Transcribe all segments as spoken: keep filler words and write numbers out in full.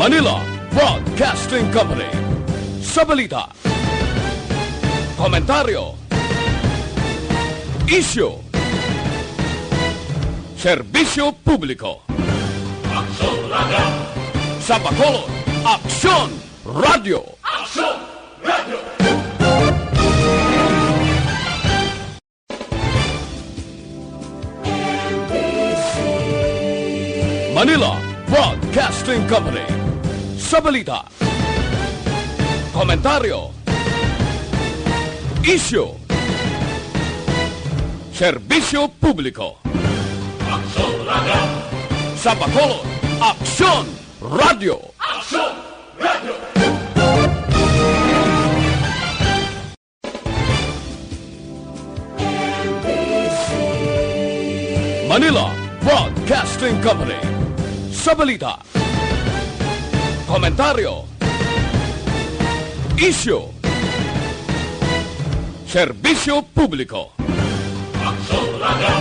Manila Broadcasting Company. Sa balita, komentaryo, isyu, serbisyo publiko. Aksyon Radio! Sa Bacolod, Aksyon Radio! Aksyon Radio! Manila Broadcasting Company. Sa balita, komentaryo, isyu, serbisyo publiko. Aksyon Radio! Sa Bacolod, Aksyon Radio! Aksyon Radio! Manila Broadcasting Company. Sa balita, komentaryo, isyu, serbisyo publiko. Aksyon Radio!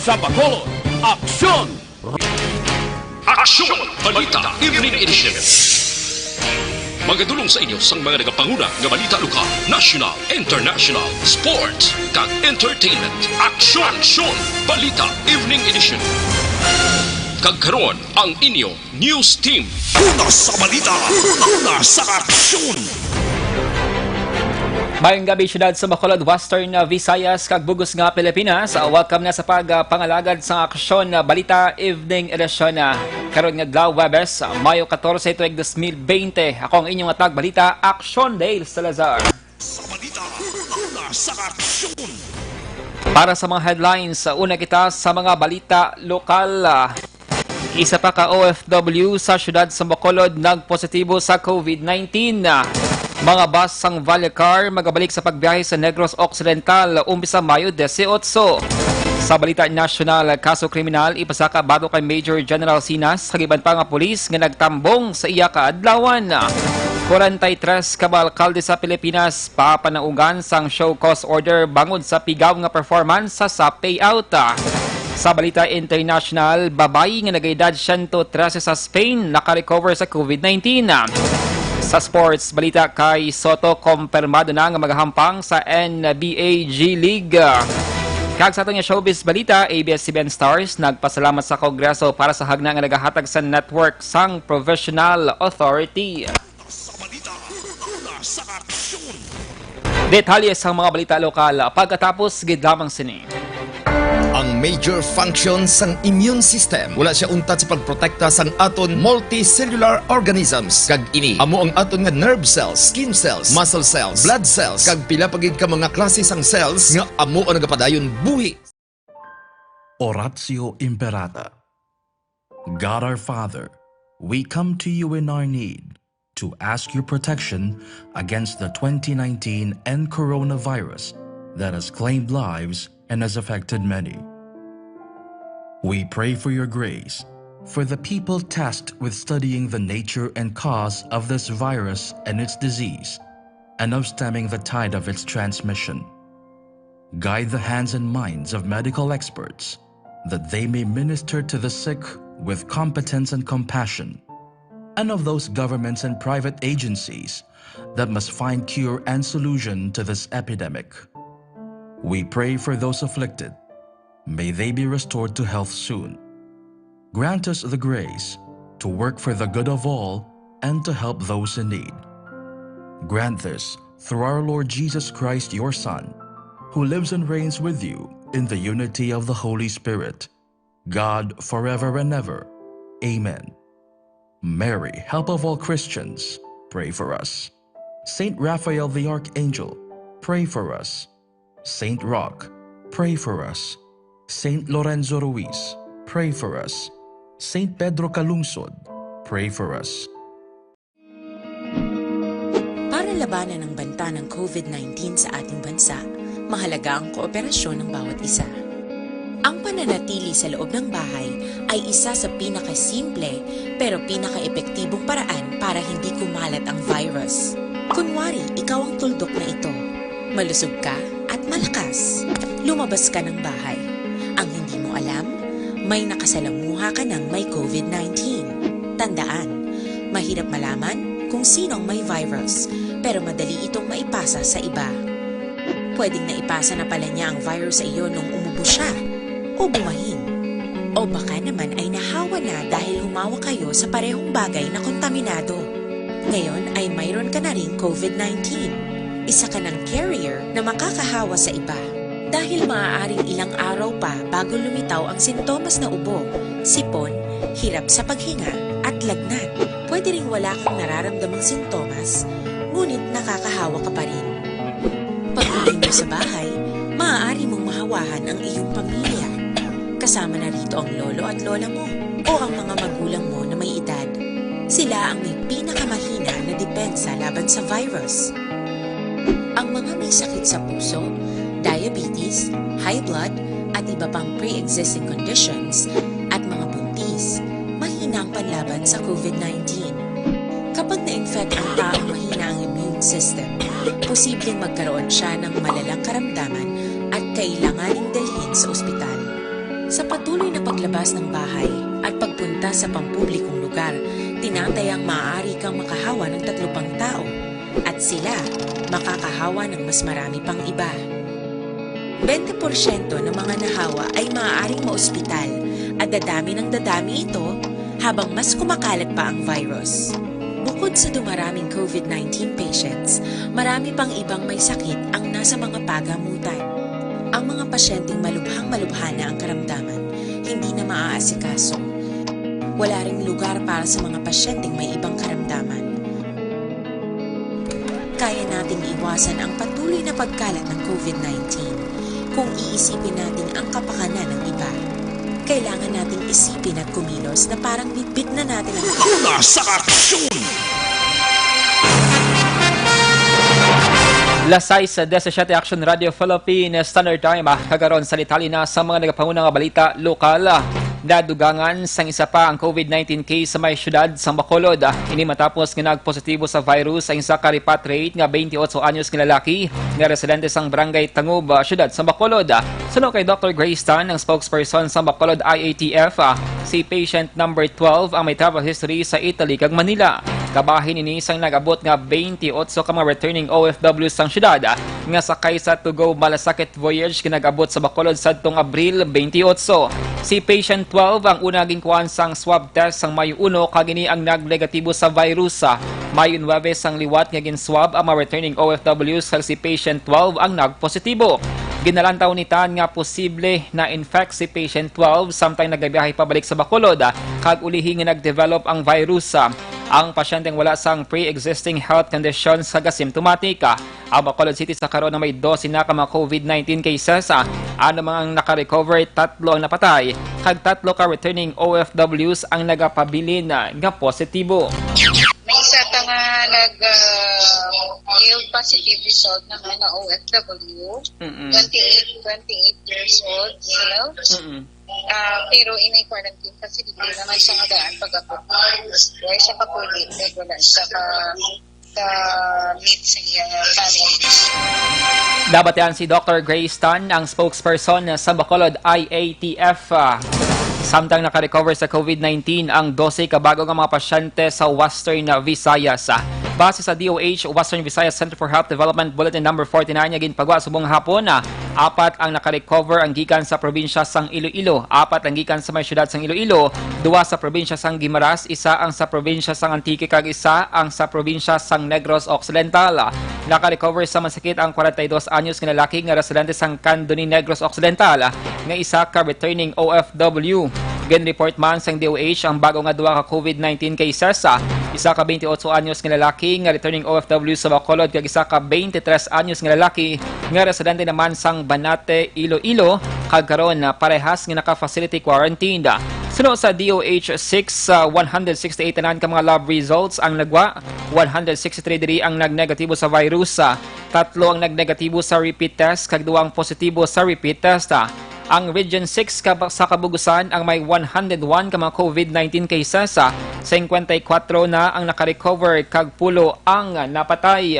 Sa Bacolod, Aksyon! Aksyon! Balita Evening Edition. Magadulong sa inyo sang mga nagapanguna nga balita lokal, national, international, sports, kag entertainment. Aksyon! Aksyon! Balita Evening Edition. Kag karon, ang inyo news team. Una sa balita, una sa aksyon. Mayong gabi, siyudad sa Bacolod, Western, uh, Visayas, kag bug-os nga Pilipinas. Uh, welcome na sa pagpangalagad sa Aksyon, uh, Balita Evening Edition, uh, karon nga adlaw, Huwebes, uh, Mayo katorse, tuig dos mil bente. Ako ang inyong tagbalita, Aksyon Dale Salazar. Sa balita, una sa aksyon. Para sa mga headlines, uh, una kita sa mga balita lokal. Uh, Isa pa ka O F W sa siyudad sa Bacolod nagpositibo sa COVID nineteen. Mga bus sang Vallecar magabalik sa pagbiyahe sa Negros Occidental umpisa Mayo dieciocho. Sa balita nasyonal, kaso kriminal ipasaka batok kay Major General Sinas kag iban pa nga pulis nga nagtambong sa iya kaadlawan. Kwarenta y tres ka mga alkalde sa Pilipinas papanaugan sang show cause order bangod sa pigaw nga performance sa, sa payout. Sa balita international, babayi nga nag-edad siyento trese sa Spain nakarecover sa COVID nineteen. Sa sports balita, kay Soto, kompirmado na nga magahampang sa N B A G League. Kag sa aton nga showbiz balita, A B S C B N Stars nagpasalamat sa Kongreso para sa hagna nga nagahatag sa network sang Provisional Authority. Sa balita, una sa aksyon. Detalye sang mga balita lokal pagkatapos gid lamang sini. Ang major function sang immune system, wala siya untat sa pagprotekta sang aton multicellular organisms, kag ini amo ang aton nga nerve cells, skin cells, muscle cells, blood cells, kag pila pa gid ka mga klase sang cells nga amo ang nagapadayon buhi. Oratio Imperata. God our Father, we come to you in our need to ask your protection against the twenty nineteen N coronavirus that has claimed lives and has affected many. We pray for your grace for the people tasked with studying the nature and cause of this virus and its disease, and of stemming the tide of its transmission. Guide the hands and minds of medical experts, that they may minister to the sick with competence and compassion, and of those governments and private agencies that must find cure and solution to this epidemic. We pray for those afflicted. May they be restored to health soon. Grant us the grace to work for the good of all and to help those in need. Grant this through our Lord Jesus Christ, your Son, who lives and reigns with you in the unity of the Holy Spirit, God, forever and ever. Amen. Mary, help of all Christians, pray for us. Saint Raphael the Archangel, pray for us. Saint Roch, pray for us. Saint Lorenzo Ruiz, pray for us. Saint Pedro Calungsod, pray for us. Para labanan ang banta ng COVID nineteen sa ating bansa, mahalaga ang kooperasyon ng bawat isa. Ang pananatili sa loob ng bahay ay isa sa pinakasimple pero pinakaepektibong paraan para hindi kumalat ang virus. Kunwari, ikaw ang tuldok na ito. Malusog ka at malakas. Lumabas ka ng bahay. Ang hindi mo alam, may nakasalamuha ka ng may COVID nineteen. Tandaan, Mahirap malaman kung sino ang may virus, pero madali itong maipasa sa iba. Pwedeng naipasa na pala niya ang virus sa iyo nung umubo siya, o bumahin, o baka naman ay nahawa na dahil humawak kayo sa parehong bagay na kontaminado. Ngayon ay mayroon ka na ring COVID nineteen. Isa ka ng carrier na makakahawa sa iba. Dahil maaaring ilang araw pa bago lumitaw ang sintomas na ubo, sipon, hirap sa paghinga, at lagnat, pwede ring wala kang nararamdamang sintomas, ngunit nakakahawa ka pa rin. Pag-uwi mo sa bahay, maaari mong mahawahan ang iyong pamilya, kasama na rito ang lolo at lola mo o ang mga magulang mo na may edad. Sila ang may pinakamahina na depensa laban sa virus. Ang mga may sakit sa puso, diabetes, high blood, at iba pang pre-existing conditions, at mga buntis, mahina ang panlaban sa COVID nineteen. Kapag na-infect ang taong mahina ang immune system, posibleng magkaroon siya ng malalang karamdaman at kailanganing dalhin sa ospital. Sa patuloy na paglabas ng bahay at pagpunta sa pampublikong lugar, tinatayang maaari kang makahawa ng tatlo pang tao, at sila makakahawa ng mas marami pang iba. Twenty porsyento ng mga nahawa ay maaaring maospital, at dadami ng dadami ito habang mas kumakalat pa ang virus. Bukod sa dumaraming COVID nineteen patients, marami pang ibang may sakit ang nasa mga pagamutan. Ang mga pasyenteng malubhang-malubha na ang karamdaman, hindi na maaasikaso. Wala ring lugar para sa mga pasyenteng may ibang karamdaman. Kaya nating iwasan ang patuloy na pagkalat ng COVID nineteen kung iisipin natin ang kapakanan ng iba. Kailangan nating isipin at kumilos na parang bitbit na natin ang Una sa aksyon! Las sais disisiete, Action Radio Philippines Standard Time. Ah, kagaron sa detalye na sa mga nagapanguna nga balita lokal. Ah, nadugangan sang isa pa ang COVID nineteen case sa may siyudad sang Bacolod. Ah, ini matapos nga nagpositibo sa virus ang isa ka repatriate nga twenty-eight anyos nga lalaki nga residente sang Barangay Tangub, ah, siyudad sang Bacolod. Ah, suno kay Doctor Grace Tan, ang spokesperson sang Bacolod I A T F, ah, si patient number twelve ang may travel history sa Italy kag Manila. Kabahin ini sang nag-abot nga twenty-eight ka mga returning O F W sang siyudad, ah, nga sakay sa Tugo Malasakit Voyage nga nag-abot sa Bacolod sadtong Abril twenty-eight. Si patient twelve ang una ginkuhaan sang swab test sang Mayo uno kag ini ang nagnegatibo sa virus. Mayo nuebe sang liwat nga gin-swab ang mga returning O F Ws kag si patient twelve ang nagpositibo. Ginalantaw ni Tan nga posible na-infect si patient twelve samtang nagabiyahe pabalik sa Bacolod, kag ulihi nga nag-develop ang virus. Ang pasyenteng wala sang pre-existing health conditions kag asymptomatic. Ang Bacolod City sa karon na may dose na ka mga COVID nineteen cases. Ano man ang naka-recover, tatlo ang napatay, kag tatlo ka returning O F Ws ang nagapabilin nga positibo. May isa ka nga nag uh, yield positive result ng ano, O F W. Mm-mm. twenty-eight, twenty-eight years old, male. Mm-mm. Ah, pero in a quarantine facility naman siya nga daan pag-abot. Wala siya kapuli, like, wala siya ka ka meet sa iyang family. Nabatian si Doctor Grace Tan, ang spokesperson sa Bacolod I A T F. Ah, samtang naka-recover sa COVID nineteen ang dose ka bago nga mga pasyente sa Western Visayas. Ah, base sa D O H Western Visayas Center for Health Development Bulletin Number forty-nine nga ginpagwa subong hapon, ah, apat ang naka-recover ang gikan sa probinsya sang Iloilo, apat ang gikan sa may siyudad sang Iloilo, duwa sa probinsya sang Guimaras, isa ang sa probinsya sang Antique, kag isa ang sa probinsya sang Negros Occidental. Naka-recover sa masakit ang forty-two anyos nga lalaki nga residente sang Candoni, Negros Occidental, nga isa ka returning O F W. Gin-report man sang D O H ang bago nga duha ka COVID nineteen cases, isa ka twenty-eight anyos nga lalaki nga returning O F W sa Bacolod kag isa ka twenty-three anyos nga lalaki nga residente naman sang Banate, Iloilo, kag karon, ah, parehas nga naka-facility quarantine. Suno sa D O H six, ah, one hundred sixty-eight tanan ka mga lab results ang nagwa, one hundred sixty-three diri ang nagnegatibo sa virus. Ah, tatlo ang nagnegatibo sa repeat test kag duha ang positibo sa repeat test. Ah, ang Region six kab-, sa Kabugusan ang may one hundred one ka mga COVID nineteen cases. Ah, singkwenta y kuwatro na ang naka-recover kag pulo ang napatay.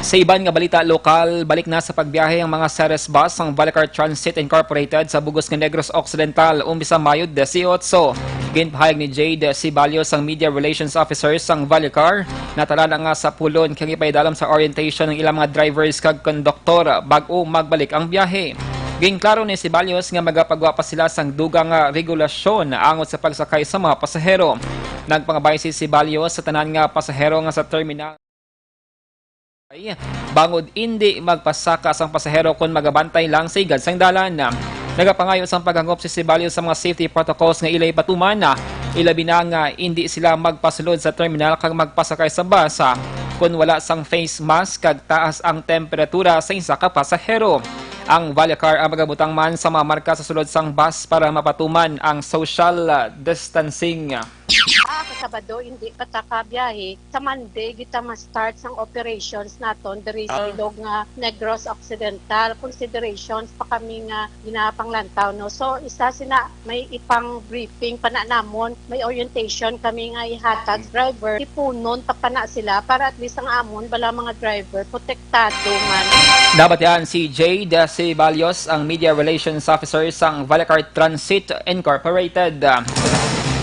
Sa iban nga balita lokal, balik na sa pagbiyahe ang mga Ceres bus sang Valecar Transit Incorporated sa bug-os nga Negros Occidental umpisa Mayo dieciocho. Ginpahayag ni Jade Ceballos, ang Media Relations Officer sang Vallecar, na tala na nga sa pulon kag ipaidalom sa orientation ang ilang mga drivers kag konduktor bag-o magbalik ang biyahe. Ginklaro ni Ceballos nga magapagwa pa sila sang dugang nga regulasyon angot sa pagsakay sa mga pasahero. Nagpangabay si Ceballos sa tanan nga pasahero nga sa terminal bangod indi magpasaka sang pasahero kon magabantay lang sa higad sang dalan. Nagapangayo sang paghangop si Ceballos sa mga safety protocols nga ilay patuman, ilabi na nga indi sila magpasulod sa terminal kag magpasakay sa bus kon wala sang face mask kag taas ang temperatura sa isa ka pasahero. Ang Vallecar ang magabutang man sa mga marka sa sulod sang bus para mapatuman ang social distancing. Ah, sa Sabado, hindi pa ta kabiyahe. Sa Monday, kita ma-start sang operations naton diri sa Ah. bilog nga Negros Occidental. Considerations pa kami nga ginapanglantaw, no? So, isa sina may ipang-briefing pa na namon. May orientation kami nga ihatag driver. Tipunon pa pa na sila para at least ang amon bala mga driver protektado man. Nabatian si Jade Ceballos, ang Media Relations Officer sang Vallecar Transit Incorporated.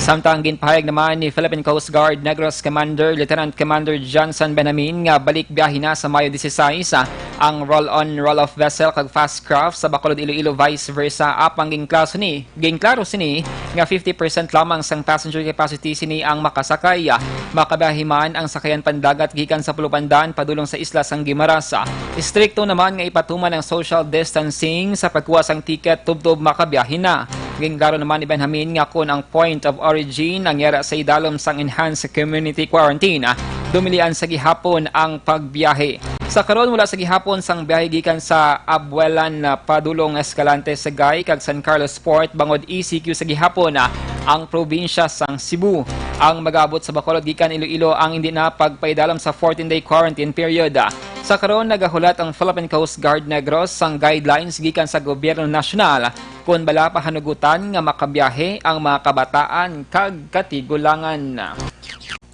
Samtang ginpahayag naman ni Philippine Coast Guard Negros Commander Lieutenant Commander Johnson Benjamin nga balik biyahe na sa Mayo dieciséis ang roll-on, roll-off vessel kag fast craft sa Bacolod, Iloilo, vice versa, apang ginklaro sini, ginklaro sini nga fifty percent lamang sang passenger capacity sini ang makasakay. Makabiyahe man ang sakayan pandagat gikan sa Pulupandan padulong sa isla sang Guimaras. Istrikto naman nga ipatuman ang social distancing sa pagkuha sang ticket tubtob makabiyahe na. Ginklaro naman ni Benjamin nga kon ang point of origin ang yara sa idalom sang enhanced community quarantine, dumilian sa gihapon ang pagbiyahe. Sa karon, wala sa gihapon sang biyahe gikan sa Abuelan, ah, padulong Escalante, Sagay, kag San Carlos Port, bangod E C Q sa gihapon, ah, ang probinsya sang Cebu. Ang mag-abot sa Bacolod gikan Iloilo ang hindi na pagpaidalom sa fourteen-day quarantine period. Sa karon, nagahulat ang Philippine Coast Guard Negros sang guidelines gikan sa gobyerno nasyonal kon bala pahanugutan nga makabiyahe ang mga kabataan kag katigulangan.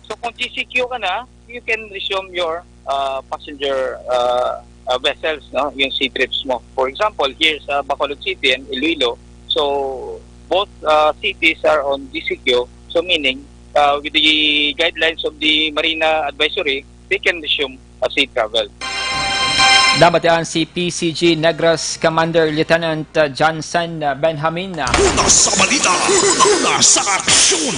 So, kung G C Q ka na, you can resume your, uh, passenger, uh, uh, vessels, no? Yung sea trips mo. For example, here sa Bacolod City and Iloilo, so both, uh, cities are on G C Q. So, meaning, uh, with the guidelines of the Marina Advisory, they can resume a sea travel. Nabatian si P C G Negros Commander Lieutenant, uh, Johnson, uh, Benjamin. Una sa balita, una sa aksyon.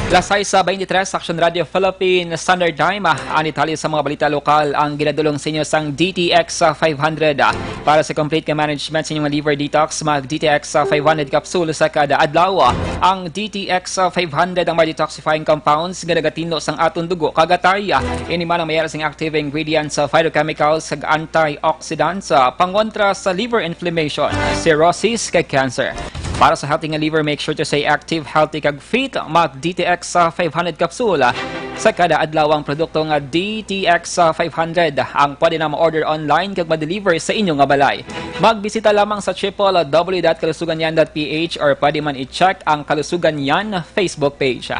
Las sais sa twenty-three, Action Radio Philippine Standard Time. Ah, ang detalye sa mga balita lokal ang ginadulong sa inyo sang D T X five hundred. Ah, para sa complete nga management sa inyong liver detox, mag D T X five hundred capsule sa kada adlaw. Ang D T X five hundred ang may detoxifying compounds nga nagatinlo sang aton dugo kag atay. Ini man ang may yara sing active ingredients, phytochemicals, kag antioxidants, ah, pangontra sa liver inflammation, cirrhosis, kag cancer. Para sa healthy nga liver, make sure to stay active, healthy, kag fit. Mag D T X, ah, five hundred capsule, ah, sa kada adlaw ang produkto nga D T X, ah, five hundred. Ang pwede na ma-order online kag ma-deliver sa inyo nga balay. Magbisita lamang sa triple W dot kalusuganyan dot P H or pwede man i-check ang Kalusugan Yan Facebook page.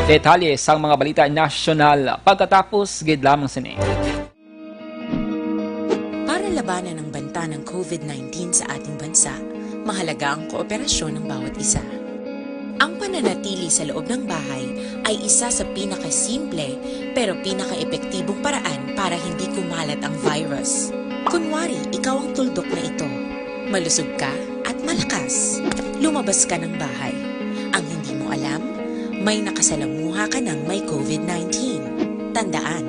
Detalye sang mga balita nasyonal pagkatapos gid lamang sini. Para labanan ang banta ng COVID nineteen sa ating bansa, mahalaga ang kooperasyon ng bawat isa. Ang pananatili sa loob ng bahay ay isa sa pinakasimple pero pinakaepektibong paraan para hindi kumalat ang virus. Kunwari, ikaw ang tuldok na ito. Malusog ka at malakas. Lumabas ka ng bahay. Ang hindi mo alam, may nakasalamuha ka ng may COVID nineteen. Tandaan,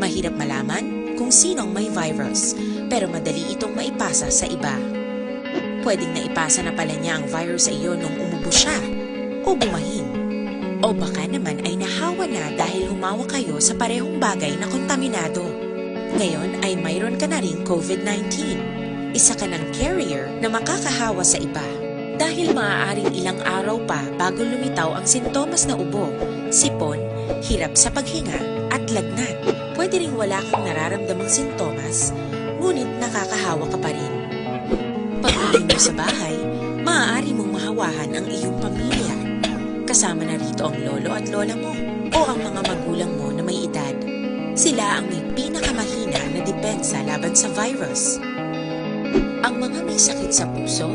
mahirap malaman kung sino ang may virus, pero madali itong maipasa sa iba. Pwedeng naipasa na pala niya ang virus sa iyo nung umubo siya, o bumahin. O baka naman ay nahawa na dahil humawak kayo sa parehong bagay na kontaminado. Ngayon ay mayroon ka na ring COVID nineteen. Isa ka ng carrier na makakahawa sa iba. Dahil maaaring ilang araw pa bago lumitaw ang sintomas na ubo, sipon, hirap sa paghinga, at lagnat. Pwede ring wala kang nararamdamang sintomas, ngunit nakakahawa ka pa rin. Pag-uwi mo sa bahay, maaari mong mahawahan ang iyong pamilya. Kasama na rito ang lolo at lola mo o ang mga magulang mo na may edad. Sila ang may pinakamahina na depensa laban sa virus. Ang mga may sakit sa puso,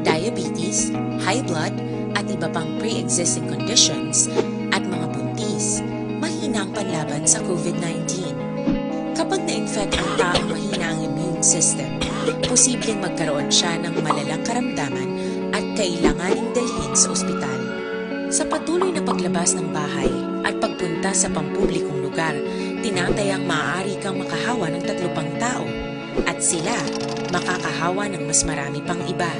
diabetes, high blood, at iba pang pre-existing conditions, at mga buntis, mahina ang panlaban sa COVID nineteen. Kapag na-infect ang taong mahina ang immune system, posibleng magkaroon siya ng malalang karamdaman at kailanganing dalhin sa ospital. Sa patuloy na paglabas ng bahay at pagpunta sa pampublikong lugar, tinatayang maaari kang makahawa ng tatlo pang tao at sila makakahawa ng mas marami pang iba.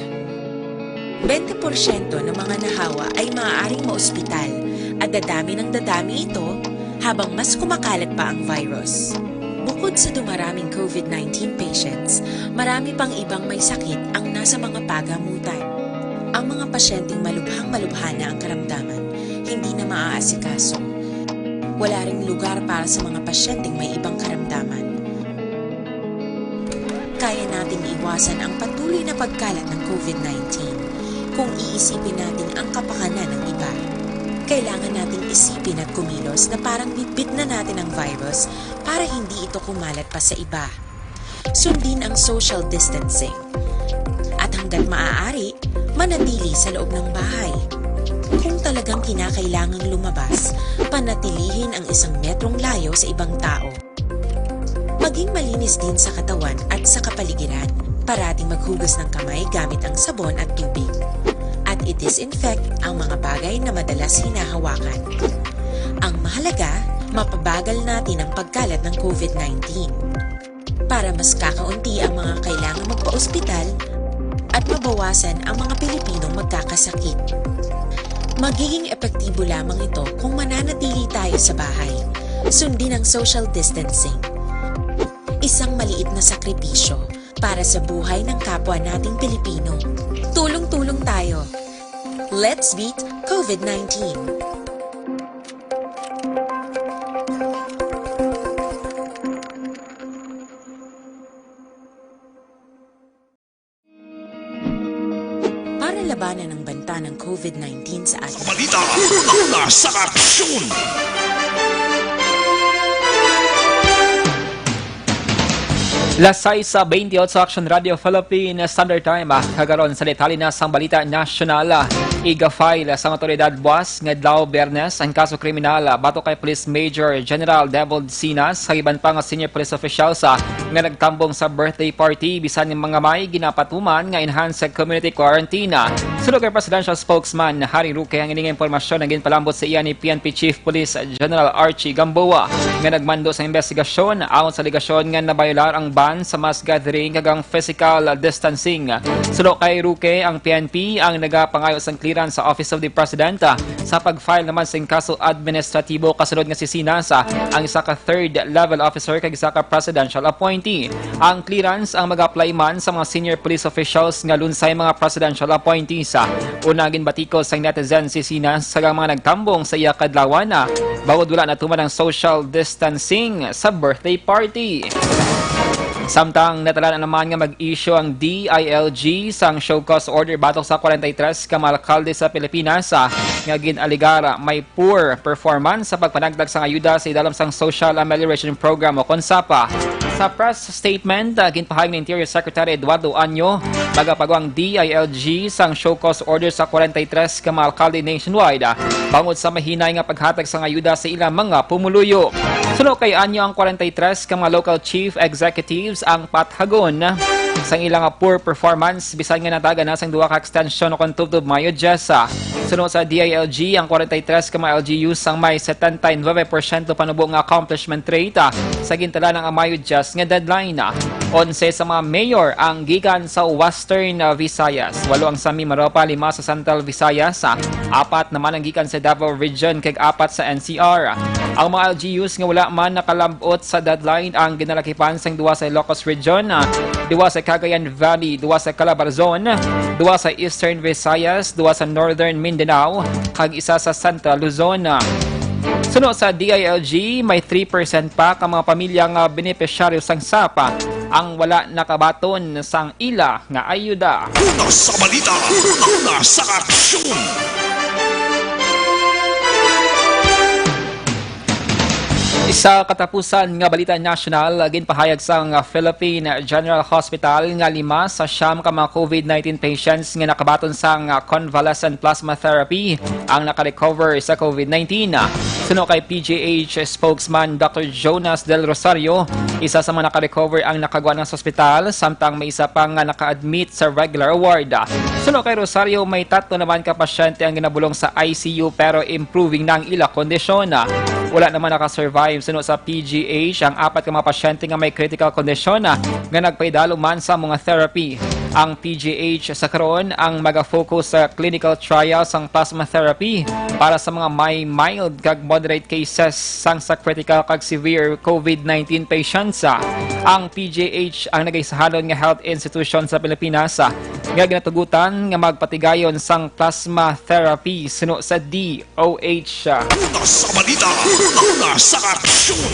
Bente porsyento ng mga nahawa ay maaaring maospital at dadami ng dadami ito habang mas kumakalat pa ang virus. Bukod sa dumaraming COVID nineteen patients, marami pang ibang may sakit ang nasa mga pagamutan. Ang mga pasyenteng malubhang-malubha na ang karamdaman, hindi na maaasikaso. Wala ring lugar para sa mga pasyenteng may ibang karamdaman. Kaya nating iwasan ang patuloy na pagkalat ng COVID nineteen kung iisipin natin ang kapakanan ng iba. Kailangan nating isipin at kumilos na parang bitbit na natin ang virus para hindi ito kumalat pa sa iba. Sundin ang social distancing. At hanggat maaari, manatili sa loob ng bahay. Kung talagang kinakailangang lumabas, panatilihin ang isang metrong layo sa ibang tao. Maging malinis din sa katawan at sa kapaligiran. Parating maghugas ng kamay gamit ang sabon at tubig. At i-disinfect ang mga bagay na madalas hinahawakan. Ang mahalaga, mapabagal natin ang pagkalat ng COVID nineteen. Para mas kakaunti ang mga kailangang magpaospital at mabawasan ang mga Pilipinong magkakasakit. Magiging epektibo lamang ito kung mananatili tayo sa bahay. Sundin ang social distancing. Isang maliit na sakripisyo para sa buhay ng kapwa nating Pilipino. Tulong-tulong tayo. Let's beat COVID nineteen. Para labanan ang banta ng COVID nineteen sa ating Balita, una sa aksyon. Las sais sa twenty-eight sa Action Radio Philippine Standard Time. Ah, kagaron sa detalye na sang balita nasyonal. Ah, iga-file sang awtoridad buas nga adlaw, Biyernes, ang kaso kriminal, ah, batok kay Police Major General Devil Sinas kag iban pa nga senior police officials, ah, nga nagtambong sa birthday party bisan nga mga may ginapatuman nga enhanced community quarantine. Suno kay Presidential Spokesman Harry Roque, ang ining impormasyon ang ginpalambot sa iya ni P N P Chief Police General Archie Gamboa nga nagmando sa investigasyon ayon sa alegasyon nga nabayolar ang ban sa mass gathering kag ang physical distancing. Suno kay Roque, ang P N P ang nagapangayo sang clearance sa Office of the President, ah, sa pag-file naman sing kaso administratibo, kasunod nga si Sinas, ah, ang isa ka third level officer kag isa ka presidential appointee. Ang clearance ang mag-apply man sa mga senior police officials nga lunsay mga presidential appointees. Una, ginbatikos sang netizen si Sinas sa mga nagtambong sa iya kadlawan, ah, bangod wala natuman ang social distancing sa birthday party. Samtang natala na naman nga mag-issue ang D I L G sang show cause order batok sa forty-three ka mga alkalde sa Pilipinas, ah, nga gin-alegar may poor performance sa pagpanagtag sang ayuda sa idalom sang Social Amelioration Program o kon SAPA. Sa press statement, ah, ginpahayag ni Interior Secretary Eduardo Año, magapagawa ang D I L G sang show cause order sa forty-three ka mga alkalde nationwide, ah, bangod sa mahinay nga paghatag sang ayuda sa ilang mga pumuluyo. Suno kay Año, ang forty-three ka mga local chief executives ang pathagon sang ila nga poor performance bisan nga natagan na sang duha ka extension o kon tubtob Mayo diyes. Suno sa D I L G, ang forty-three ka mga L G Us ang may setenta y nueve porsyento panubo nga accomplishment rate, ah, sa gintalaan nga Mayo diyes nga deadline. Onse sa mga mayor ang gikan sa Western, ah, Visayas, walo ang sa Mimaropa, lima sa Central Visayas, ah, apat naman ang gikan sa Davao Region, kag apat sa N C R. Ang mga L G Us nga wala man nakalab-ot sa deadline ang ginalakipan sang duha sa Ilocos Region, ah, duha sa Cagayan Valley, duha sa Calabarzon, duha sa Eastern Visayas, duha sa Northern Mindanao, kag isa sa Central Luzon. Suno sa D I L G, may three percent pa ka mga pamilya nga benepisyaryo sang SAPA ang wala nakabaton sang ila nga ayuda. Una sa balita, una, una sa aksyon. Sa katapusan nga balita nasyonal, ginpahayag sang Philippine General Hospital nga lima sa siyam ka mga COVID nineteen patients nga nakabaton sang convalescent plasma therapy ang nakarecover sa COVID nineteen. Suno kay P G H spokesman Doctor Jonas Del Rosario, isa sa mga nakarecover ang nakagwa na sa ospital, samtang may isa pa nga naka-admit sa regular ward. Suno kay Rosario, may tatlo naman ka pasyente ang ginabulong sa I C U pero improving na ang ila kondisyon. Wala naman nakasurvive suno sa P G H ang apat ka mga pasyente nga may critical condition nga nagpaidalo man sa mga therapy. Ang P G H sa karon ang maga-focus sa clinical trial sang plasma therapy para sa mga may mild kag moderate cases sang sa critical kag severe COVID nineteen patients. Ang P G H ang nagaisahanon nga health institution sa Pilipinas nga ginatugutan nga magpatigayon sang plasma therapy suno sa D O H. Una sa balita, una sa aksyon.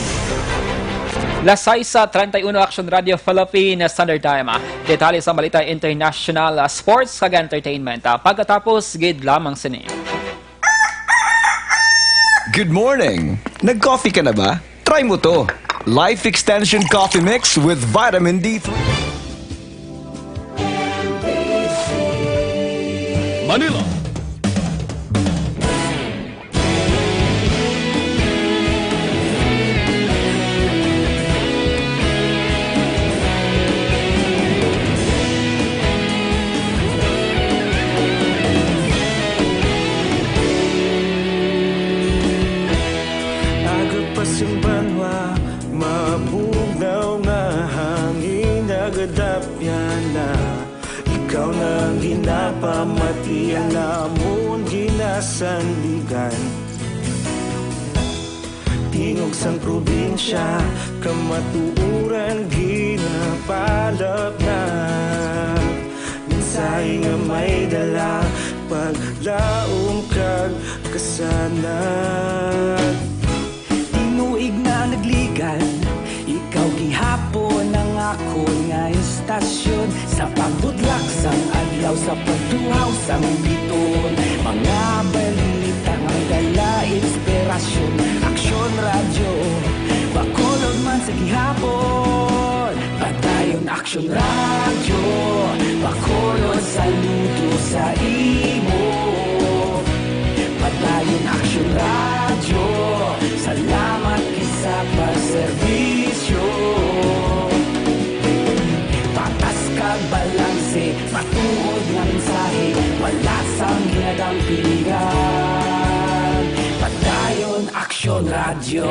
Las sais treinta y uno, Action Radio Philippine Standard Time. Detalye sa balita international, sports, kag entertainment. Pagkatapos gid lamang sini. Good morning! Nag-coffee ka na ba? Try mo to. Life Extension Coffee Mix with Vitamin D three. Manila. Aga pa sing banwa, mabugnaw nga hangin nagadapyan na. Ikaw na ang ginapamatian namon ginasandigan. Tingog sang probinsya, kamatuoran ginapalapnap. Mensahe nga may dala, paglaom kag kasanag. Tinuig na nagligan, ikaw gihapon ang akon nga estasyon. Sa pagbutlak sang adlaw, sa pagtuhaw sang biton, mga balita nga may dala inspirasyon. Aksyon Radyo, Bacolod man sa gihapon. Padayon Aksyon Radyo, Bacolod, saludo sa imo. Padayon Aksyon Radyo, salamat gid sa pagserbisyo. Patas kag balanse, matuod nga mensahe, wala sang ginadampigan. Padayon Aksyon Radyo.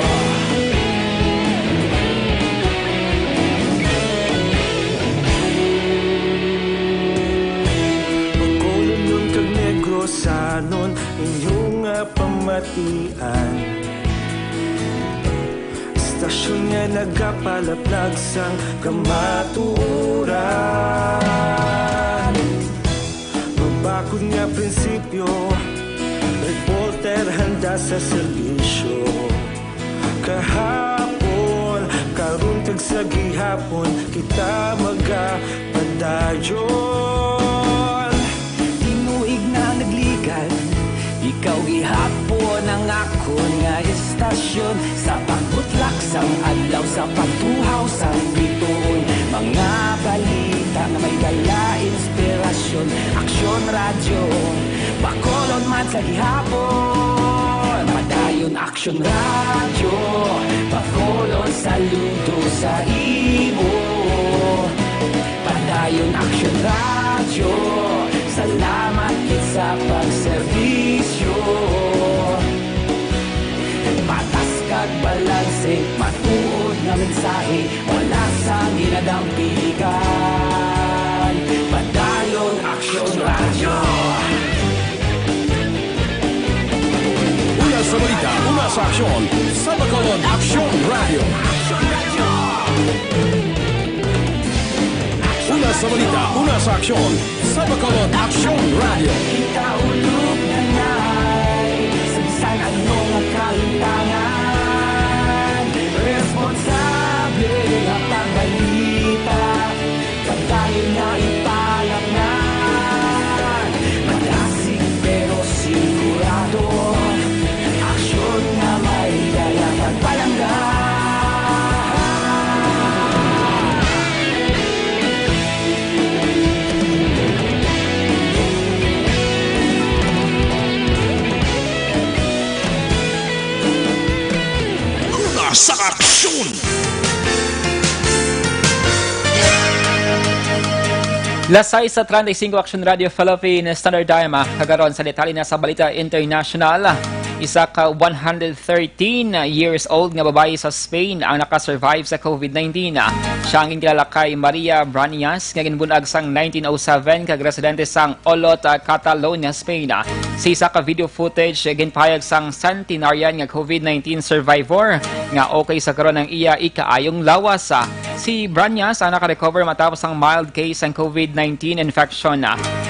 Bacolodnon kag Negrosanon, inyo nga pamatian. Estasyon nga nagapalaplag sang kamatuoran. Mabakod nga prinsipyo, reporter handa sa serbisyo. Kahapon, karon kag sa gihapon, kita magapadayon. Tinuig na nagligan, ikaw gihapon ang akon nga estasyon. Sa pagbutlak sang adlaw, sa pagtuhaw sang bituon, mga balita nga may dala inspirasyon. Aksyon Radyo, Bacolod man sa gihapon. Padayon Aksyon Radyo, Bacolod, saludo sa imo. Padayon Aksyon Radyo, salamat gid sa pagserbisyo. Patas kag balanse, matuod nga mensahe, wala sang ginadampigan. Padayon Aksyon Radyo. Una sa balita, una sa aksyon, sa Bacolod, Aksyon Radyo. Una sa balita, una sa aksyon, sa Bacolod, Aksyon Radyo. Kita ulog na nay, sa bisan ano nga kalintangan, responsable nga pagbalita. Padayon na ipalapngan, madasig pero sigurado. Aksyon nga may dala pagpalangga. sa aksyon. Las sais sa treinta y cinco, Action Radio Philippine Standard Time. Ah, kagaron sa detalye na sa balita international, isa ka one hundred thirteen years old nga babayi sa Spain ang nakasurvive sa covid nineteen. Siya ang ginkilala kay Maria Brañas, nga ginbun-ag sang nineteen oh seven kag residente sang Olot, ah, Catalonia, Spain. Sa isa ka video footage, ginpahayag sang centenarian nga covid nineteen survivor nga okay sa karon ang iya ikaayong lawas. Si Brañas ang nakarecover matapos ang mild case sang covid nineteen infection.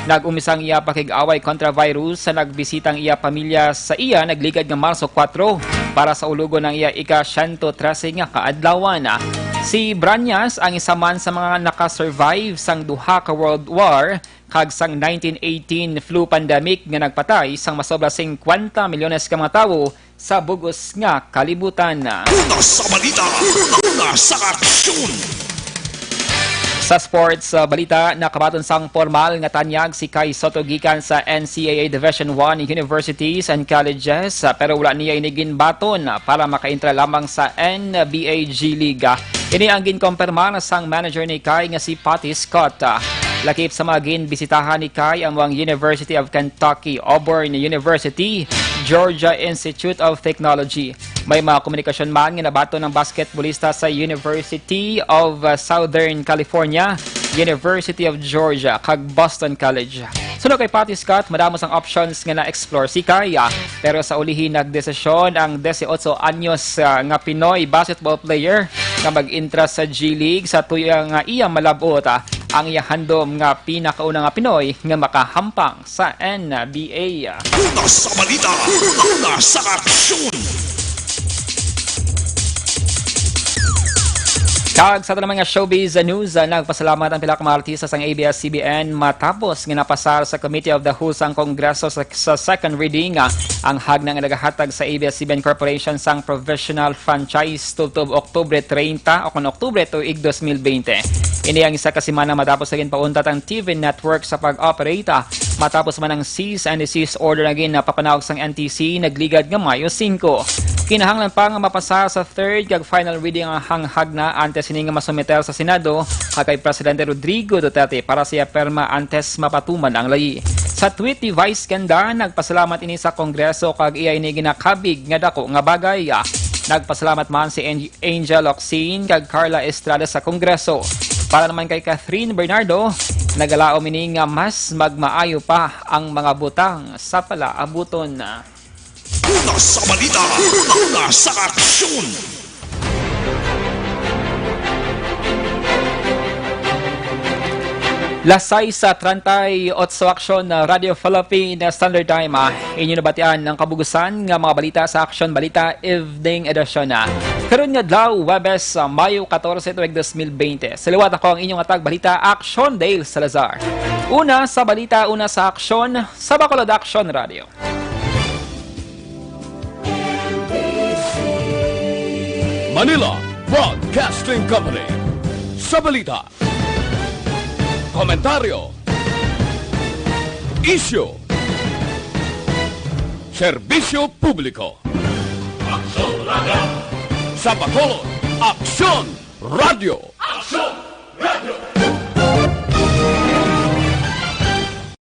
Nag-umpisa ang iya pakig-away kontra virus sa nagbisita ang iya pamilya sa iya nagligad nga Marso kuwatro para sa ulogon ang iya ika-siyento trese nga kaadlawan. Si Brañas ang isa man sa mga nakasurvive sang duha ka world war kag sang nineteen eighteen flu pandemic nga nagpatay sang masobra singkwenta milyones ka mga tawo sa bug-os nga kalibutan. Una sa balita, una sa aksyon. Sa sports, uh, balita, nakabaton sang pormal nga tanyag si Kai Soto gikan sa N C A A Division One Universities and Colleges, uh, pero wala niya ini ginbaton, uh, para makaentra lamang sa N B A G League. Ini ang ginkompirma na sang manager ni Kai nga si Patty Scott. Lakip sa mga ginbisitahan ni Kai amo ang University of Kentucky, Auburn University, Georgia Institute of Technology. May mga komunikasyon man nga nabaton ng basketbolista sa University of, uh, Southern California, University of Georgia, kag Boston College. Suno kay Patty Scott, madamo sang options nga na-explore si Kai, ah, pero sa ulihi nagdesisyon ang dieciocho anyos, ah, nga Pinoy basketball player nga mag-intra sa G League sa tuyo nga iya malab-ot, ah, ang iya handom nga pinakauna nga Pinoy nga makahampang sa N B A. Una sa balita, una sa aksyon. Kag sa aton mga showbiz news, ah, nagpasalamat ang pila ka mga artista sang A B S C B N matapos nga napasar sa Committee of the Whole sang Kongreso sa, sa second reading, ah, ang hagna nga nagahatag sa A B S C B N Corporation sang provisional franchise tubtob Oktubre treinta o kon Oktubre tuig dos mil bente. Ini ang isa ka semana matapos nga ginpauntat ang T V network sa pag-operate, ah, matapos man ang cease and desist order nga ginapapanaog sang N T C nagligad nga Mayo singko. Kinahanglan pa nga mapasa sa third kag final reading ang hagna antes sini nga masumiter sa Senado kag kay Presidente Rodrigo Duterte para sa iya pirma antes mapatuman ang layi. Sa tweet ni Vice Ganda, nagpasalamat ini sa Kongreso kag iya ini ginakabig nga dako nga bagay. Nagpasalamat man si Ang-, Angel Locsin kag Carla Estrada sa Kongreso. Para naman kay Catherine Bernardo, nagalaom ini nga mas magmaayo pa ang mga butang sa palaabuton. Una sa balita, una sa aksyon. Las sais sa treinta y ocho, Aksyon, uh, Radio Philippine Standard Time. Ah, inyo nabatian ang kabugusan nga mga balita sa Aksyon Balita Evening Edition, ah. Karon nga adlaw, Huwebes, ah, Mayo katorse, tuig dos mil bente. Sa liwat, ako ang inyong atag balita, Aksyon Dale Salazar. Una sa balita, una sa aksyon, sa Bacolod Aksyon Radio. Manila Broadcasting Company. Sa balita, komentaryo, isyu, serbisyo publiko. Aksyon Radio. Sa Bacolod, Aksyon Radio. Aksyon